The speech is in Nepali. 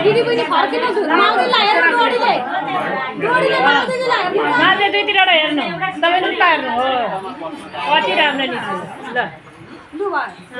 दिदी पनि फर्किन माउले लाएर डोरीले माउले लाएर माथि दुईतिरवटा हेर्नु तपाईले हेर्नु हो कति राम्रो निस्क्यो ल लु भयो